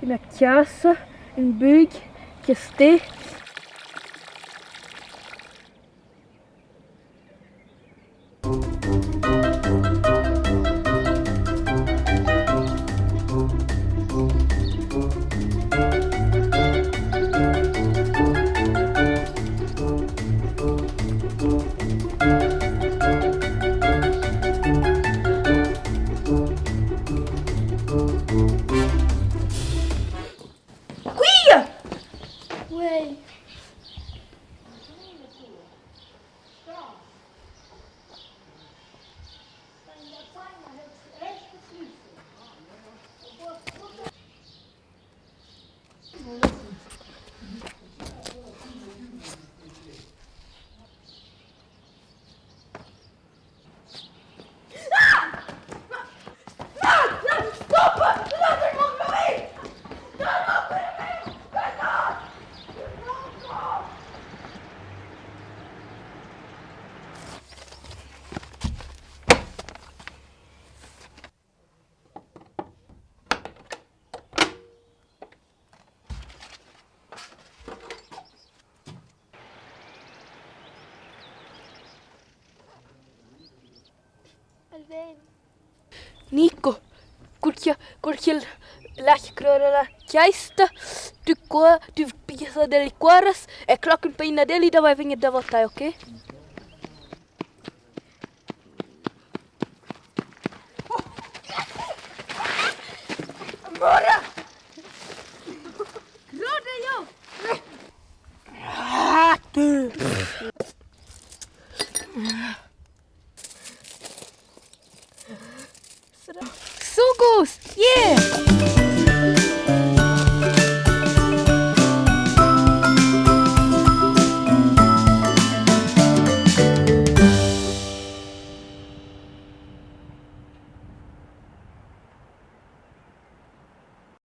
Üna chasa, ün bügl, chastè. Quia! Uei. Nico, cur cha cur cha'l lach croda la chaista, tü qua, tü piglias la deliquaras e cloc ün pain ad el e davai vegna davo tai, okay?